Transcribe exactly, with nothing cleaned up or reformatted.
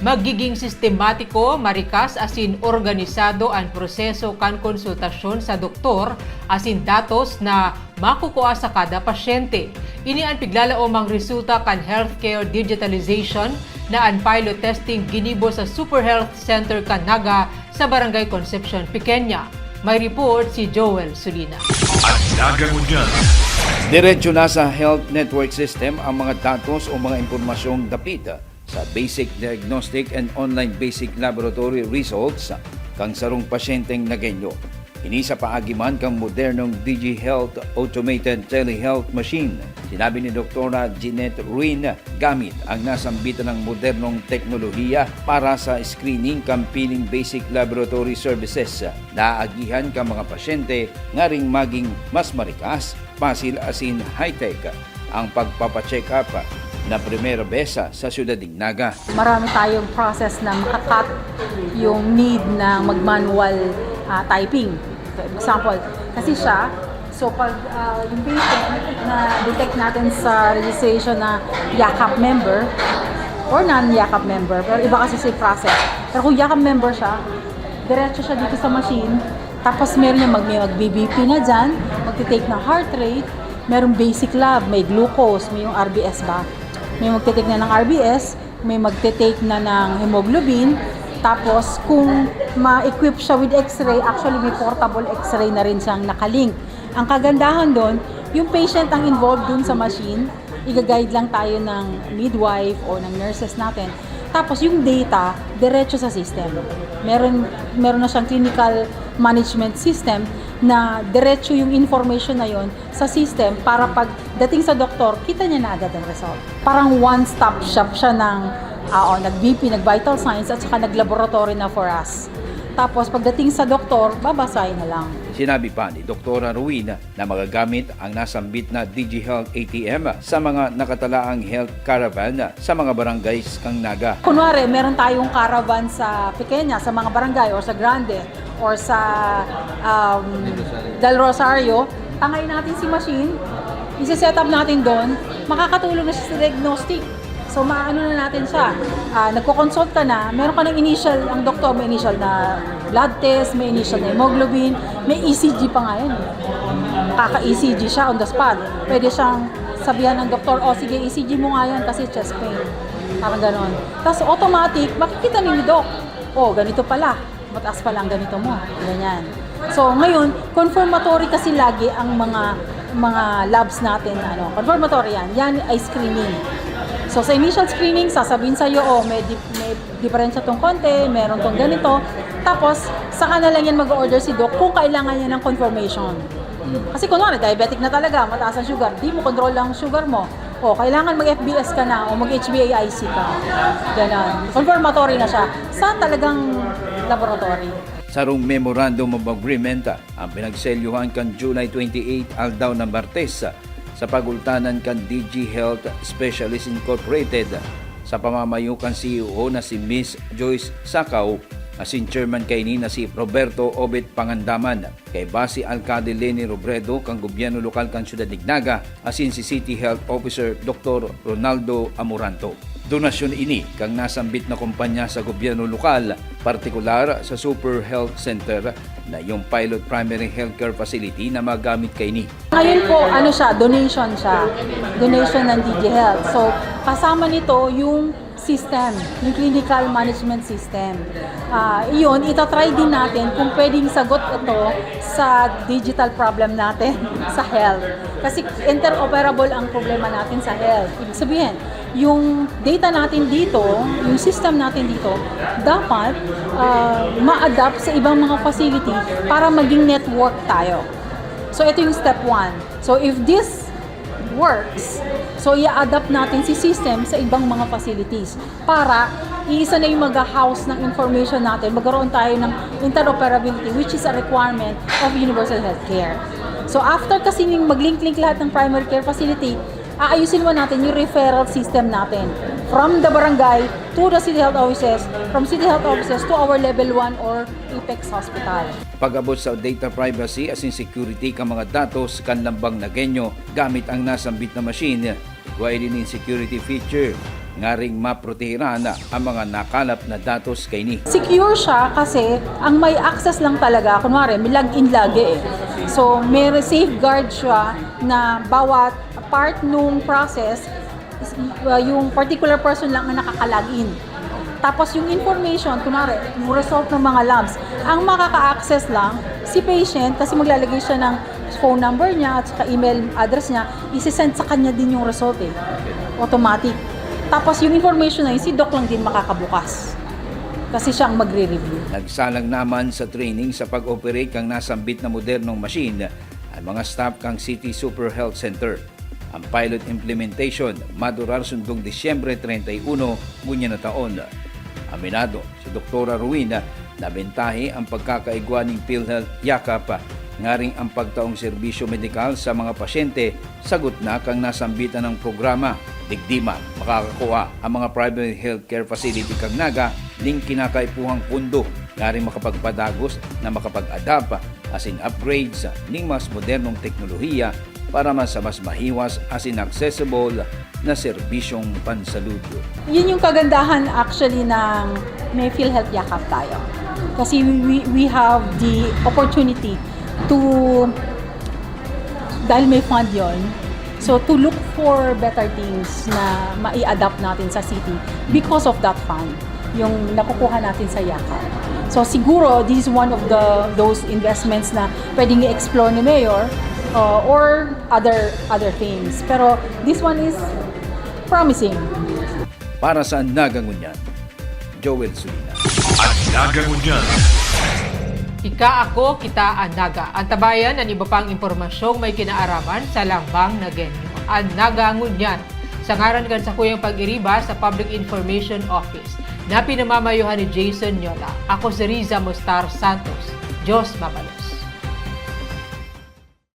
Magiging sistematiko, marikas asin organisado an proseso kan konsultasyon sa doktor asin datos na makukua sa kada pasyente. Ini an piglalaomang resulta kan healthcare digitalization na an pilot testing ginibo sa Super Health Center kan Naga sa Barangay Concepcion Pequeña. May report si Joel Sulina. At Naga Ngunyan. Diretso na sa Health Network System ang mga datos o mga impormasyong dapit sa basic diagnostic and online basic laboratory results kan sarong pasyenteng Nagueño. Ini sa paagi man kan modernong DigiHealth Automated Telehealth Machine. Sinabi ni Doktora Jeanette Ruin, gamit ang nasambit na modernong teknolohiya para sa screening kan piling basic laboratory services, naagihan kan mga pasyente ngaring maging mas marikas, pasil asin high-tech ang pagpapacheck-up na primera besa sa syudad nin Naga. Marami tayong process na makakat yung need na mag-manual ah, typing. For example, kasi siya, so pag ah, yung patient na detect natin sa registration na yakap member or non-yakap member, pero iba kasi si process. Pero kung yakap member siya, diretso siya dito sa machine, tapos meron yung mag, may mag-B B P na dyan, magte-take ng heart rate, merong basic lab, may glucose, may yung R B S ba? May magte-take na ng R B S, may magte-take na ng hemoglobin, tapos kung ma-equip siya with x-ray, actually may portable x-ray na rin siyang nakalink. Ang kagandahan doon, yung patient ang involved dun sa machine, iga-guide lang tayo ng midwife o ng nurses natin. Tapos yung data, diretso sa system. Meron, meron na siyang clinical management system na diretso yung information na yon sa system para pag dating sa doktor, kita niya na agad ang result. Parang one-stop shop siya ng, ah, oh, nag-B P, nag-vital signs, at saka nag-laboratory na for us. Tapos pagdating sa doktor, babasahin na lang. Sinabi pa ni Doktora Ruin na magagamit ang nasambit na DigiHealth A T M sa mga nakatalaang health caravan sa mga barangays kan Naga. Kunwari, meron tayong caravan sa Pequeña, sa mga barangay or sa Grande or sa um, Del Rosario, tangay natin si machine, isi-set up natin doon, makakatulong na siya sa diagnostic. So, maano na natin siya. Ah, nagko-consult ka na, meron ka ng initial, ang doktor may initial na blood test, may initial na hemoglobin, may E C G pa ngayon. Kaka-E C G siya on the spot. Pwede siyang sabihan ng doktor, "O sige, E C G mo nga yan kasi chest pain." Parang ganon. Tapos automatic, makikita ni Doc, "Oh, ganito pala. Mataas pala ang ganito mo." Ganyan. So, ngayon, confirmatory kasi lagi ang mga mga labs natin, ano, confirmatory yan. Yan ay screening. So, sa initial screening, sasabihin sa'yo, "Oh, may, di- may diferensya tong konti, meron tong ganito." Tapos, saka na lang yan mag-order si Doc kung kailangan niya ng confirmation. Kasi kunwari, diabetic na talaga, mataas ang sugar, di mo control ang sugar mo. O, kailangan mag-F B S ka na o mag-H B A I C ka. Ganon. Confirmatory na siya sa talagang laboratory. Sarong Memorandum of Agreement ang pinagselyuhan kan July twenty-eight, aldaw na Martes, sa pagultanan kan DigiHealth Specialist Incorporated sa pamamayo kan C E O na si Miss Joyce Sacao asin chairman kaini na si Roberto Obet Pangandaman. Kaiba si Alcalde Leni Robredo kan gobyerno lokal kan syudad nin Naga asin si City Health Officer Doktor Ronaldo Amoranto. Donasyon ini kan nasambit na kompanya sa gobyerno lokal, partikular sa Super Health Center na yung pilot primary healthcare facility na magamit kaini. Ngayon po, ano siya, donation siya. Donation ng DigiHealth. So, kasama nito yung system, yung clinical management system. Ah, iyon, itatry din natin kung pwedeng sagot ito sa digital problem natin sa health. Kasi interoperable ang problema natin sa health. Ibig sabihin, yung data natin dito, yung system natin dito, dapat ah, ma-adapt sa ibang mga facility para maging network tayo. So, ito yung step one. So, if this works, so i-adapt natin si system sa ibang mga facilities para iisa na yung mag-house ng information natin, magkaroon tayo ng interoperability, which is a requirement of universal healthcare. So, after kasi ning mag-link-link lahat ng primary care facility, aayusin mo natin yung referral system natin from the barangay to the city health offices, from city health offices to our level one or apex hospital. Pag-abot sa data privacy asin security kan mga datos kan lambang Nagueño gamit ang nasambit na machine, igwa ini nin security feature ngaring maprotehiran ang mga nakalap na datos kaini. Secure siya kasi ang may access lang talaga, kunwari, may log-in lagi eh. So, may safeguard siya na bawat part nung process, is, uh, yung particular person lang ang nakaka-log in. Tapos yung information, kunwari, yung result ng mga labs, ang makaka-access lang, si patient, kasi maglalagay siya ng phone number niya at saka email address niya, isi-send sa kanya din yung result eh. Automatic. Tapos yung information na yun, si doc lang din makakabukas. Kasi siya ang magre-review. Nagsalang naman sa training sa pag-operate kan nasambit na modernong machine ang mga staff kan City Super Health Center. Ang pilot implementation madurar sundong Disyembre treinta y uno ngunyan na taon. Aminado si Doktora Rowena na bentahe ang pagkakaigwa ning PhilHealth Yakap, ngaring ang pagtaong serbisyo medikal sa mga pasyente sagot na kang nasambitan ng programa. Digdi man, makakakua ang mga primary healthcare facility kang Naga ning kinakaipuhang pundo ngaring makapagpadagos na makapag-adapt asin upgrades ning mas modernong teknolohiya para man sa mas mahiwas asin accessible na serbisyong pansalud. Yun yung kagandahan actually ng may PhilHealth Yakap tayo. Kasi we, we have the opportunity to, dahil may fund yon, so to look for better things na mai-adapt natin sa city because of that fund, yung nakukuha natin sa Yakap. So siguro this is one of the those investments na pwedeng i-explore ni Mayor uh, or other other things. Pero this one is promising. Para sa Naga Ngunyan, Joel Sulina. An Naga Ngunyan. Ika, ako, kita, an Naga. Antabayan an iba pang impormasyong may kinaaraman sa Lambang na Genyo. An Naga Ngunyan. Sa ngaran kan sakuyang pag-iriba sa Public Information Office, na pinamamayohan ni Jason Nyola, ako si Riza Mustar Santos. Diyos mabalos.